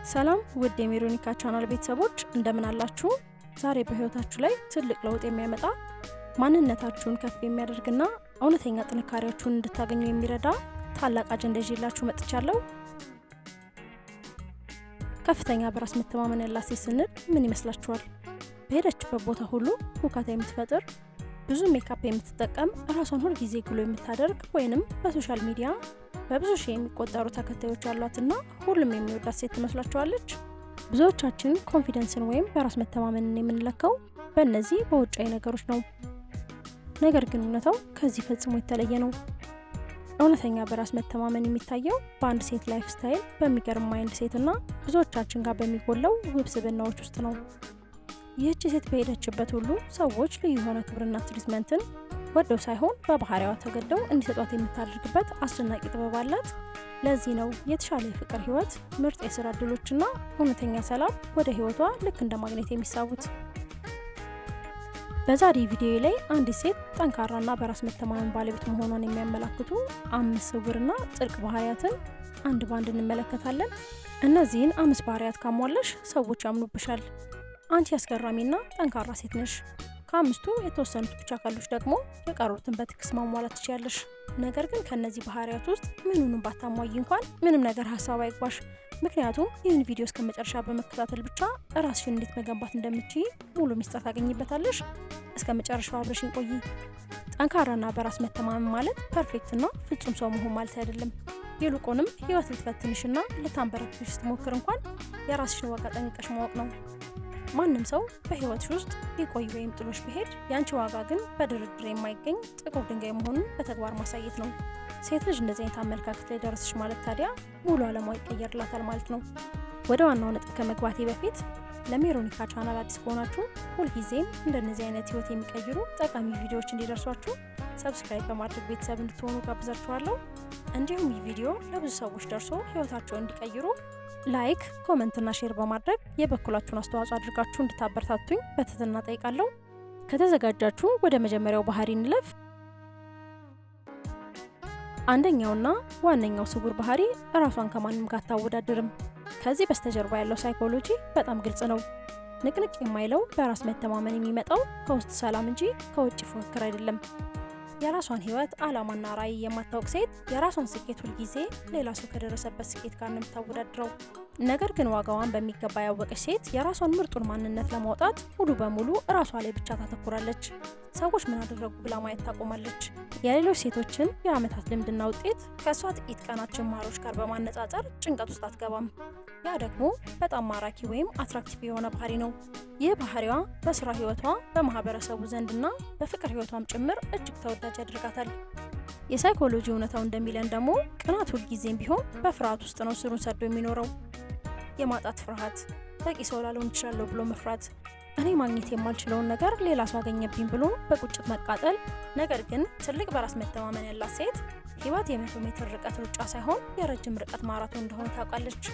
ሰላም ውድ የሜሮኒካ ቻናል ቤተሰቦች፣ እንደምን አላችሁ? ዛሬ በህይወታችሁ ላይ ትልቅ ለውጥ የሚያመጣ፣ ማንነታችሁን ከፍ የሚያደርግና እውነተኛ ጥንካሬያችሁን እንድታገኙ የሚረዳ ታላቅ አጀንዳ ይዤላችሁ መጥቻለሁ። ከፍተኛ በራስ መተማመን ያላት ሴት ስንል ምን ይመስላችኋል? በሄደችበት ቦታ ሁሉ ሁካታ የምትፈጥር፣ ብዙ ሜካፕ የምትጠቀም፣ ራሷን ሁል ጊዜ glow የምታደርግ ወይንም በ social media በብዙ ሺህ የሚቆጠሩ ተከታዮች ያሏትና ሁሉም የሚወዳት ሴት ትመስላችኋለች? ብዙዎቻችን confidence ን ወይም በራስ መተማመንን የምንለካው በእነዚህ በውጫዊ ነገሮች ነው። ነገር ግን እውነታው ከዚህ ፈጽሞ የተለየ ነው። እውነተኛ በራስ መተማመን የሚታየው በአንድ ሴት lifestyle፣ በሚገርም mindset እና ብዙዎቻችን ጋር በሚጎለው ውብ ስብዕናዎች ውስጥ ነው። ይህች ሴት በሄደችበት ሁሉ ሰዎች ልዩ የሆነ ክብርና treatment ን ወደው ሳይሆን በባህሪዋ ተገደው እንዲሰጧት የምታደርግበት አስደናቂ ጥበብ አላት። ለዚህ ነው የተሻለ የፍቅር ህይወት፣ ምርጥ የስራ እድሎችና እውነተኛ ሰላም ወደ ህይወቷ ልክ እንደ ማግኔት የሚሳቡት። በዛሬ ቪዲዮ ላይ አንዲት ሴት ጠንካራና በራስ መተማመን ባለቤት መሆኗን የሚያመላክቱ አምስት ስውርና ጥልቅ ባህሪያትን አንድ ባንድ እንመለከታለን። እነዚህን አምስት ባህሪያት ካሟላሽ ሰዎች ያምኑብሻል። አንቺ አስገራሚና ጠንካራ ሴት ነሽ። ከአምስቱ የተወሰኑት ብቻ ካሉሽ ደግሞ የቀሩትን በትክክል ማሟላት ትችያለሽ። ነገር ግን ከእነዚህ ባህሪያት ውስጥ ምኑንም ባታሟይ እንኳን ምንም ነገር ሀሳብ አይግባሽ። ምክንያቱም ይህን ቪዲዮ እስከ መጨረሻ በመከታተል ብቻ ራስሽን እንዴት መገንባት እንደምትችይ ሙሉ ሚስጥር ታገኝበታለሽ። እስከ መጨረሻው አብረሽን ቆይ። ጠንካራና በራስ መተማመን ማለት perfect ና ፍጹም ሰው መሆን ማለት አይደለም። ይልቁንም ህይወት ልትፈትንሽና ልታንበረክክሽ ስትሞክር እንኳን የራስሽን ዋጋ ጠንቅቀሽ ማወቅ ነው። ማንም ሰው በህይወትሽ ውስጥ ቢቆይ ወይም ጥሎሽ ቢሄድ የአንቺ ዋጋ ግን በድርድር የማይገኝ ጥቁር ድንጋይ መሆኑን በተግባር ማሳየት ነው። ሴት ልጅ እንደዚህ አይነት አመለካከት ላይ ደረሰች ማለት ታዲያ ሙሉ ዓለሟ ይቀየርላታል ማለት ነው። ወደ ዋናው ነጥብ ከመግባቴ በፊት ለሜሮኒካ ቻናል አዲስ ከሆናችሁ ሁልጊዜም እንደነዚህ አይነት ህይወት የሚቀይሩ ጠቃሚ ቪዲዮዎች እንዲደርሷችሁ subscribe በማድረግ ቤተሰብ እንድትሆኑ ጋብዛችኋለሁ። እንዲሁም ይህ ቪዲዮ ለብዙ ሰዎች ደርሶ ህይወታቸውን እንዲቀይሩ like፣ comment ና share በማድረግ የበኩላችሁን አስተዋጽኦ አድርጋችሁ እንድታበረታቱኝ በትህትና ጠይቃለሁ። ከተዘጋጃችሁ ወደ መጀመሪያው ባህሪ እንለፍ። አንደኛውና ዋነኛው ስውር ባህሪ ራሷን ከማንም ጋር አታወዳድርም። ከዚህ በስተጀርባ ያለው ሳይኮሎጂ በጣም ግልጽ ነው። ንቅንቅ የማይለው በራስ መተማመን የሚመጣው ከውስጥ ሰላም እንጂ ከውጭ ፉክክር አይደለም። የራሷን ህይወት ዓላማና ራዕይ የማታውቅ ሴት የራሷን ስኬት ሁልጊዜ ሌላ ሰው ከደረሰበት ስኬት ጋር ነው የምታወዳድረው። ነገር ግን ዋጋዋን በሚገባ ያወቀች ሴት የራሷን ምርጡን ማንነት ለማውጣት ሙሉ በሙሉ ራሷ ላይ ብቻ ታተኩራለች። ሰዎች ምን አደረጉ ብላ ማየት ታቆማለች። የሌሎች ሴቶችን የዓመታት ልምድና ውጤት ከእሷ ጥቂት ቀናት ጅማሮች ጋር በማነጻጸር ጭንቀት ውስጥ አትገባም። ያ ደግሞ በጣም ማራኪ ወይም attractive የሆነ ባህሪ ነው። ይህ ባህሪዋ በስራ ህይወቷ፣ በማህበረሰቡ ዘንድና በፍቅር ህይወቷም ጭምር እጅግ ተወዳጅ ያደርጋታል። የሳይኮሎጂ እውነታው እንደሚለን ደግሞ ቅናት ሁልጊዜም ቢሆን በፍርሃት ውስጥ ነው ስሩን ሰዶ የሚኖረው። የማጣት ፍርሃት፣ በቂ ሰው ላልሆን እችላለሁ ብሎ መፍራት፣ እኔ ማግኘት የማልችለውን ነገር ሌላ ሰው አገኘብኝ ብሎ በቁጭት መቃጠል። ነገር ግን ትልቅ በራስ መተማመን ያላት ሴት ህይወት የ100 ሜትር ርቀት ሩጫ ሳይሆን የረጅም ርቀት ማራቶን እንደሆነ ታውቃለች።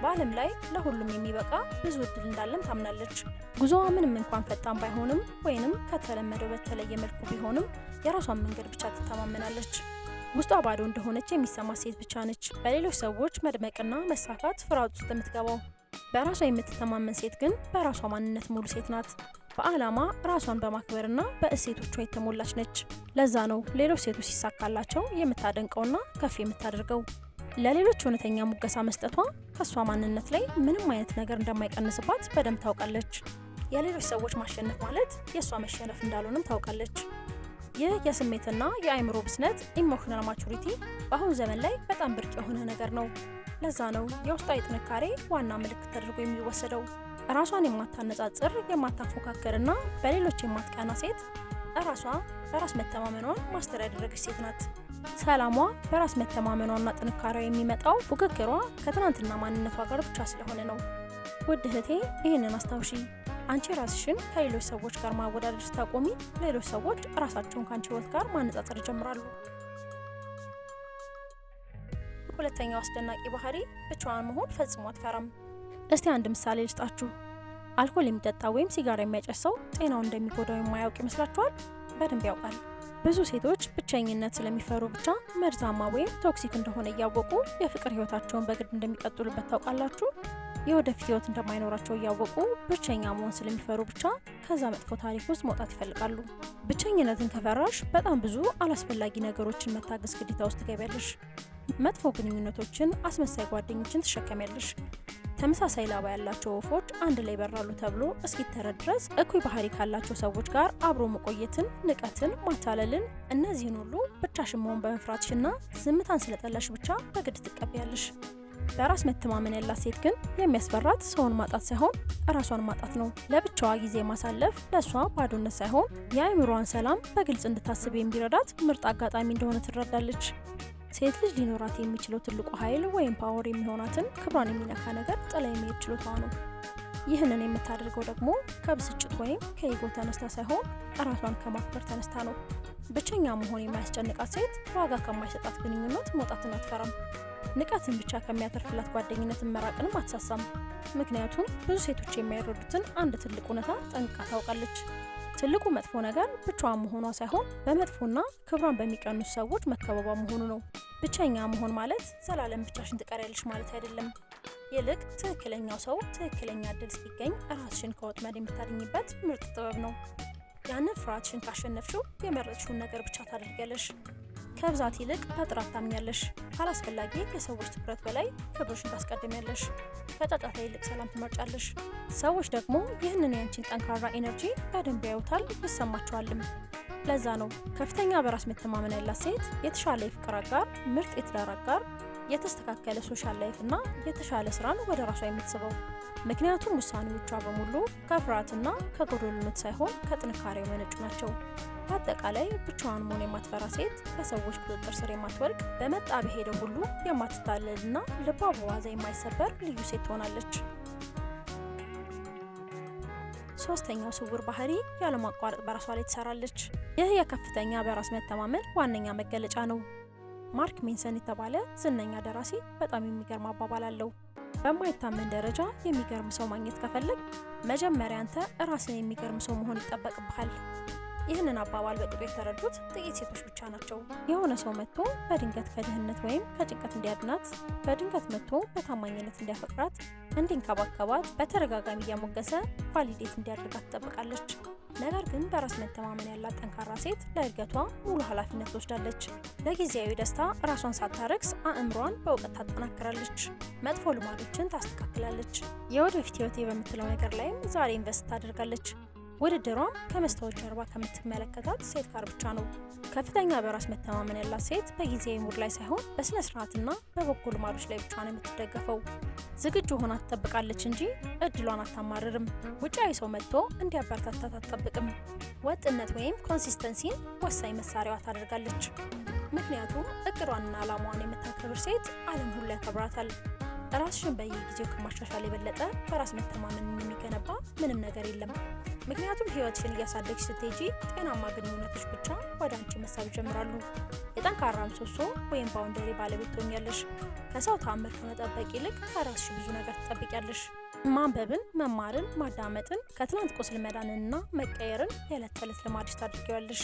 በዓለም ላይ ለሁሉም የሚበቃ ብዙ እድል እንዳለም ታምናለች። ጉዞዋ ምንም እንኳን ፈጣን ባይሆንም ወይንም ከተለመደው በተለየ መልኩ ቢሆንም የራሷን መንገድ ብቻ ትተማመናለች። ውስጧ ባዶ እንደሆነች የሚሰማት ሴት ብቻ ነች በሌሎች ሰዎች መድመቅና መሳካት ፍርሃት ውስጥ የምትገባው። በራሷ የምትተማመን ሴት ግን በራሷ ማንነት ሙሉ ሴት ናት። በዓላማ፣ ራሷን በማክበርና በእሴቶቿ የተሞላች ነች። ለዛ ነው ሌሎች ሴቶች ሲሳካላቸው የምታደንቀውና ከፍ የምታደርገው። ለሌሎች እውነተኛ ሙገሳ መስጠቷ ከእሷ ማንነት ላይ ምንም አይነት ነገር እንደማይቀንስባት በደንብ ታውቃለች። የሌሎች ሰዎች ማሸነፍ ማለት የእሷ መሸነፍ እንዳልሆነም ታውቃለች። ይህ የስሜትና የአእምሮ ብስለት emotional maturity በአሁኑ ዘመን ላይ በጣም ብርቅ የሆነ ነገር ነው። ለዛ ነው የውስጣዊ ጥንካሬ ዋና ምልክት ተደርጎ የሚወሰደው። ራሷን የማታነጻጽር፣ የማታፎካከርና በሌሎች የማትቀና ሴት ራሷ በራስ መተማመኗን master ያደረገች ሴት ናት። ሰላሟ፣ በራስ መተማመኗና ጥንካሬዋ የሚመጣው ፉክክሯ ከትናንትና ማንነቷ ጋር ብቻ ስለሆነ ነው። ውድ እህቴ፣ ይህንን አስታውሺ። አንቺ ራስሽን ከሌሎች ሰዎች ጋር ማወዳደር ስታቆሚ ሌሎች ሰዎች ራሳቸውን ከአንቺ ህይወት ጋር ማነጻጸር ይጀምራሉ። ሁለተኛው አስደናቂ ባህሪ ብቻዋን መሆን ፈጽሞ አትፈራም። እስቲ አንድ ምሳሌ ልስጣችሁ። አልኮል የሚጠጣ ወይም ሲጋራ የሚያጨስ ሰው ጤናው እንደሚጎዳው የማያውቅ ይመስላችኋል? በደንብ ያውቃል። ብዙ ሴቶች ብቸኝነት ስለሚፈሩ ብቻ መርዛማ ወይም toxic እንደሆነ እያወቁ የፍቅር ህይወታቸውን በግድ እንደሚቀጥሉበት ታውቃላችሁ? የወደፊት ህይወት እንደማይኖራቸው እያወቁ ብቸኛ መሆን ስለሚፈሩ ብቻ ከዛ መጥፎ ታሪክ ውስጥ መውጣት ይፈልጋሉ። ብቸኝነትን ከፈራሽ በጣም ብዙ አላስፈላጊ ነገሮችን መታገስ ግዴታ ውስጥ ትገቢያለሽ። መጥፎ ግንኙነቶችን፣ አስመሳይ ጓደኞችን ትሸከሚያለሽ። ተመሳሳይ ላባ ያላቸው ወፎች አንድ ላይ ይበራሉ ተብሎ እስኪተረት ድረስ እኩይ ባህሪ ካላቸው ሰዎች ጋር አብሮ መቆየትን፣ ንቀትን፣ ማታለልን፣ እነዚህን ሁሉ ብቻሽን መሆን በመፍራትሽና ዝምታን ስለጠላሽ ብቻ በግድ ትቀበያለሽ። በራስ መተማመን ያላት ሴት ግን የሚያስፈራት ሰውን ማጣት ሳይሆን ራሷን ማጣት ነው። ለብቻዋ ጊዜ ማሳለፍ ለእሷ ባዶነት ሳይሆን የአእምሯን ሰላም በግልጽ እንድታስብ የሚረዳት ምርጥ አጋጣሚ እንደሆነ ትረዳለች። ሴት ልጅ ሊኖራት የሚችለው ትልቁ ኃይል ወይም power የሚሆናትን ክብሯን የሚነካ ነገር ጥላ የመሄድ ችሎታዋ ነው። ይህንን የምታደርገው ደግሞ ከብስጭት ወይም ከ ego ተነስታ ሳይሆን ራሷን ከማክበር ተነስታ ነው። ብቸኛ መሆን የማያስጨንቃት ሴት ዋጋ ከማይሰጣት ግንኙነት መውጣትን አትፈራም። ንቀትን ብቻ ከሚያተርፍላት ጓደኝነትን መራቅንም አትሳሳም። ምክንያቱም ብዙ ሴቶች የማይረዱትን አንድ ትልቅ እውነታ ጠንቅቃ ታውቃለች። ትልቁ መጥፎ ነገር ብቻዋን መሆኗ ሳይሆን በመጥፎና ክብሯን በሚቀንሱ ሰዎች መከበቧ መሆኑ ነው። ብቸኛ መሆን ማለት ዘላለም ብቻሽን ትቀሪያለሽ ማለት አይደለም። ይልቅ ትክክለኛው ሰው ትክክለኛ እድል እስኪገኝ ራስሽን ከወጥመድ የምታድኝበት ምርጥ ጥበብ ነው። ያንን ፍርሃትሽን ካሸነፍሽው የመረጥሽውን ነገር ብቻ ታደርጊያለሽ። ከብዛት ይልቅ በጥራት ታምኛለሽ። ካላስፈላጊ የሰዎች ትኩረት በላይ ክብርሽን ታስቀድሚያለሽ። ከጫጫታ ይልቅ ሰላም ትመርጫለሽ። ሰዎች ደግሞ ይህንን ያንቺን ጠንካራ energy በደንብ ያዩታል፣ ይሰማቸዋልም። ለዛ ነው ከፍተኛ በራስ መተማመን ያላት ሴት የተሻለ የፍቅር አጋር፣ ምርጥ የትዳር አጋር፣ የተስተካከለ social life እና የተሻለ ስራን ወደ ራሷ የምትስበው። ምክንያቱም ውሳኔዎቿ በሙሉ ከፍርሃትና ከጎደሎነት ሳይሆን ከጥንካሬው የመነጩ ናቸው። በአጠቃላይ ብቻዋን መሆን የማትፈራ ሴት በሰዎች ቁጥጥር ስር የማትወድቅ፣ በመጣ በሄደው ሁሉ የማትታለልና ልቧ በዋዛ የማይሰበር ልዩ ሴት ትሆናለች። ሶስተኛው ስውር ባህሪ ያለማቋረጥ በራሷ ላይ ትሰራለች። ይህ የከፍተኛ በራስ መተማመን ዋነኛ መገለጫ ነው። ማርክ ሜንሰን የተባለ ዝነኛ ደራሲ በጣም የሚገርም አባባል አለው። በማይታመን ደረጃ የሚገርም ሰው ማግኘት ከፈለግ መጀመሪያ አንተ ራስን የሚገርም ሰው መሆን ይጠበቅብሃል። ይህንን አባባል በቅጡ የተረዱት ጥቂት ሴቶች ብቻ ናቸው። የሆነ ሰው መጥቶ በድንገት ከድህነት ወይም ከጭንቀት እንዲያድናት፣ በድንገት መጥቶ በታማኝነት እንዲያፈቅራት፣ እንዲንከባከባት፣ በተደጋጋሚ እያሞገሰ validate እንዲያደርጋት ትጠብቃለች። ነገር ግን በራስ መተማመን ያላት ጠንካራ ሴት ለእድገቷ ሙሉ ኃላፊነት ትወስዳለች። ለጊዜያዊ ደስታ ራሷን ሳታረክስ አእምሯን በእውቀት ታጠናክራለች። መጥፎ ልማዶችን ታስተካክላለች። የወደፊት ህይወቴ በምትለው ነገር ላይም ዛሬ invest ታደርጋለች። ውድድሯም ከመስታወት ጀርባ ከምትመለከታት ሴት ጋር ብቻ ነው። ከፍተኛ በራስ መተማመን ያላት ሴት በጊዜያዊ mood ላይ ሳይሆን በስነ ስርዓትና በበጎ ልማዶች ላይ ብቻ ነው የምትደገፈው። ዝግጁ ሆና ትጠብቃለች እንጂ እድሏን አታማርርም። ውጫዊ ሰው መጥቶ እንዲያበረታታት አትጠብቅም። ወጥነት ወይም consistency ን ወሳኝ መሳሪያዋ ታደርጋለች። ምክንያቱም እቅዷንና ዓላማዋን የምታከብር ሴት ዓለም ሁሉ ያከብራታል። ራስሽን በየጊዜው ከማሻሻል የበለጠ በራስ መተማመንን የሚገነባ ምንም ነገር የለም። ምክንያቱም ህይወትሽን እያሳደግሽ ስትሄጂ ጤናማ ግንኙነቶች ብቻ ወደ አንቺ መሳብ ይጀምራሉ። የጠንካራ ምሰሶ ወይም boundary ባለቤት ትሆኛለሽ። ከሰው ተአምር ከመጠበቅ ይልቅ ከራስሽ ብዙ ነገር ትጠብቂያለሽ። ማንበብን፣ መማርን፣ ማዳመጥን፣ ከትናንት ቁስል መዳንንና መቀየርን የዕለት ተዕለት ልማድሽ ታድርጊዋለሽ።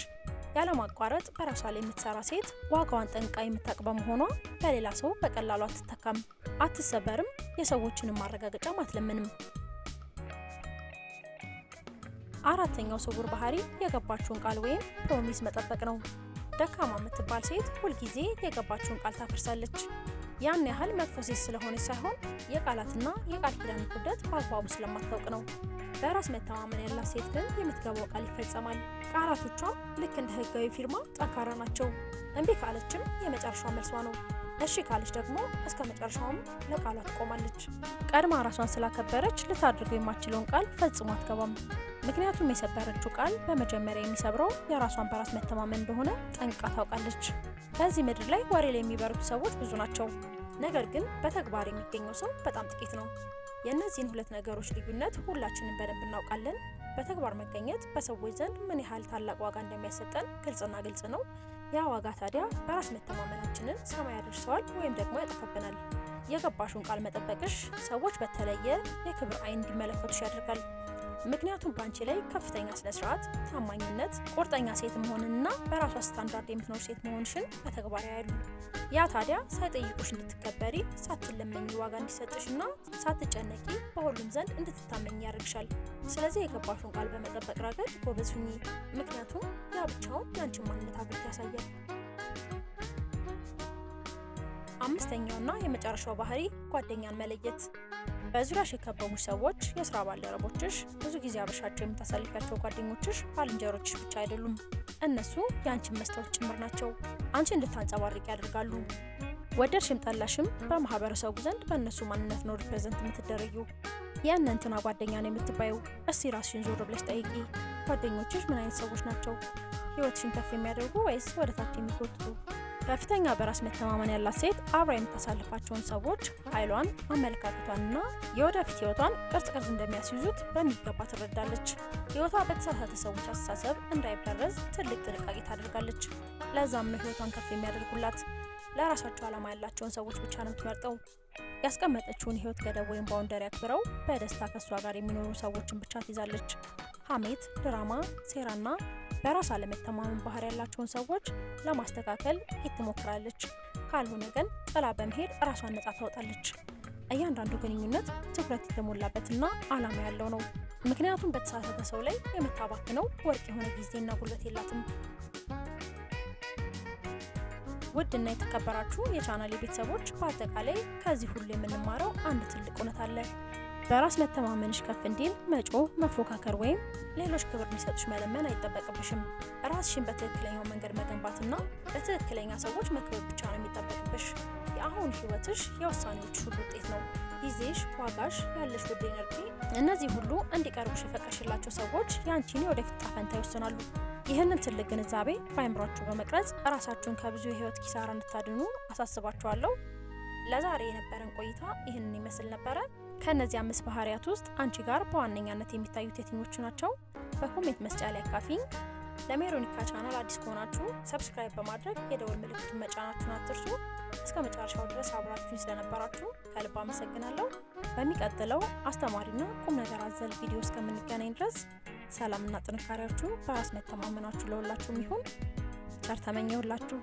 ያለማቋረጥ በራሷ ላይ የምትሰራ ሴት ዋጋዋን ጠንቅቃ የምታውቅ በመሆኗ በሌላ ሰው በቀላሉ አትተካም፣ አትሰበርም፣ የሰዎችንም ማረጋገጫም አትለምንም። አራተኛው ስውር ባህሪ የገባችውን ቃል ወይም promise መጠበቅ ነው። ደካማ የምትባል ሴት ሁልጊዜ የገባችውን ቃል ታፈርሳለች። ያን ያህል መጥፎ ሴት ስለሆነች ሳይሆን የቃላትና የቃል ኪዳን ክብደት በአግባቡ ስለማታውቅ ነው። በራስ መተማመን ያላት ሴት ግን የምትገባው ቃል ይፈጸማል። ቃላቶቿም ልክ እንደ ሕጋዊ ፊርማ ጠንካራ ናቸው። እምቢ ካለችም የመጨረሻ መልሷ ነው። እሺ ካለች ደግሞ እስከ መጨረሻውም ለቃሏ ትቆማለች። ቀድማ ራሷን ስላከበረች ልታደርገው የማትችለውን ቃል ፈጽሞ አትገባም። ምክንያቱም የሰበረችው ቃል በመጀመሪያ የሚሰብረው የራሷን በራስ መተማመን እንደሆነ ጠንቅቃ ታውቃለች። በዚህ ምድር ላይ ወሬ ላይ የሚበረቱ ሰዎች ብዙ ናቸው። ነገር ግን በተግባር የሚገኘው ሰው በጣም ጥቂት ነው። የእነዚህን ሁለት ነገሮች ልዩነት ሁላችንም በደንብ እናውቃለን። በተግባር መገኘት በሰዎች ዘንድ ምን ያህል ታላቅ ዋጋ እንደሚያሰጠን ግልጽና ግልጽ ነው። ያ ዋጋ ታዲያ በራስ መተማመናችንን ሰማይ ያደርሰዋል ወይም ደግሞ ያጠፋብናል። የገባሽውን ቃል መጠበቅሽ ሰዎች በተለየ የክብር ዓይን እንዲመለከቱሽ ያደርጋል። ምክንያቱም በአንቺ ላይ ከፍተኛ ስነ ስርዓት፣ ታማኝነት፣ ቁርጠኛ ሴት መሆንንና በራሷ ስታንዳርድ የምትኖር ሴት መሆንሽን በተግባር ያያሉ። ያ ታዲያ ሳይጠይቁሽ እንድትከበሪ፣ ሳትለመኝ ዋጋ እንዲሰጥሽና ሳትጨነቂ በሁሉም ዘንድ እንድትታመኝ ያደርግሻል። ስለዚህ የገባሽውን ቃል በመጠበቅ ረገድ ጎበዝ ሁኚ። ምክንያቱም ያ ብቻውን የአንቺን ማንነት አጉልቶ ያሳያል። አምስተኛውና የመጨረሻው ባህሪ ጓደኛን መለየት። በዙሪያሽ የከበቡሽ ሰዎች፣ የስራ ባልደረቦችሽ፣ ብዙ ጊዜ አብረሻቸው የምታሳልፊያቸው ጓደኞችሽ ባልንጀሮችሽ ብቻ አይደሉም። እነሱ የአንቺን መስታወት ጭምር ናቸው። አንቺ እንድታንጸባርቅ ያደርጋሉ። ወደድሽም ጠላሽም በማህበረሰቡ ዘንድ በእነሱ ማንነት ነው represent የምትደረጊው። የእነ እንትና ጓደኛ ነው የምትባየው። እስቲ ራስሽን ዞር ብለሽ ጠይቂ። ጓደኞችሽ ምን አይነት ሰዎች ናቸው? ህይወትሽን ከፍ የሚያደርጉ ወይስ ወደ ታች የሚጎትቱ? ከፍተኛ በራስ መተማመን ያላት ሴት አብራ የምታሳልፋቸውን ሰዎች ኃይሏን፣ አመለካከቷንና የወደፊት ህይወቷን ቅርጽ ቅርጽ እንደሚያስይዙት በሚገባ ትረዳለች። ህይወቷ በተሳሳተ ሰዎች አስተሳሰብ እንዳይበረዝ ትልቅ ጥንቃቄ ታደርጋለች። ለዛም ነው ህይወቷን ከፍ የሚያደርጉላት። ለራሳቸው ዓላማ ያላቸውን ሰዎች ብቻ ነው የምትመርጠው። ያስቀመጠችውን የህይወት ገደብ ወይም boundary አክብረው በደስታ ከእሷ ጋር የሚኖሩ ሰዎችን ብቻ ትይዛለች። ሐሜት፣ ድራማ፣ ሴራና በራስ አለመተማመን ባህሪ ያላቸውን ሰዎች ለማስተካከል ጥቂት ትሞክራለች። ካልሆነ ግን ጥላ በመሄድ ራሷን ነጻ ታወጣለች። እያንዳንዱ ግንኙነት ትኩረት የተሞላበትና ዓላማ ያለው ነው። ምክንያቱም በተሳሳተ ሰው ላይ የምታባክነው ወርቅ የሆነ ጊዜና ጉልበት የላትም። ውድ እና የተከበራችሁ የቻናሌ ቤተሰቦች፣ በአጠቃላይ ከዚህ ሁሉ የምንማረው አንድ ትልቅ እውነት አለ። በራስ መተማመንሽ ከፍ እንዲል መጮህ፣ መፎካከር ወይም ሌሎች ክብር እንዲሰጡሽ መለመን አይጠበቅብሽም። ራስሽን በትክክለኛው መንገድ መገንባትና በትክክለኛ ሰዎች መክበብ ብቻ ነው የሚጠበቅብሽ። የአሁን ህይወትሽ የውሳኔዎች ሁሉ ውጤት ነው። ጊዜሽ፣ ዋጋሽ፣ ያለሽ ውድ energy፣ እነዚህ ሁሉ እንዲቀርቡሽ የፈቀድሽላቸው ሰዎች የአንቺን የወደፊት ዕጣ ፈንታ ይወስናሉ። ይህንን ትልቅ ግንዛቤ በአእምሯችሁ በመቅረጽ ራሳችሁን ከብዙ የህይወት ኪሳራ እንድታድኑ አሳስባችኋለሁ። ለዛሬ የነበረን ቆይታ ይህንን ይመስል ነበረ። ከእነዚህ አምስት ባህሪያት ውስጥ አንቺ ጋር በዋነኛነት የሚታዩት የትኞቹ ናቸው? በ comment መስጫ ላይ አካፍዪኝ። ለሜሮኒካ ቻናል አዲስ ከሆናችሁ subscribe በማድረግ የደወል ምልክቱን መጫናችሁን አትርሱ። እስከ መጨረሻው ድረስ አብራችሁኝ ስለነበራችሁ ከልብ አመሰግናለሁ። በሚቀጥለው አስተማሪና ቁም ነገር አዘል ቪዲዮ እስከምንገናኝ ድረስ ሰላምና ጥንካሬያችሁ በራስ መተማመናችሁ ለሁላችሁም ይሁን። ቸር ተመኘሁላችሁ።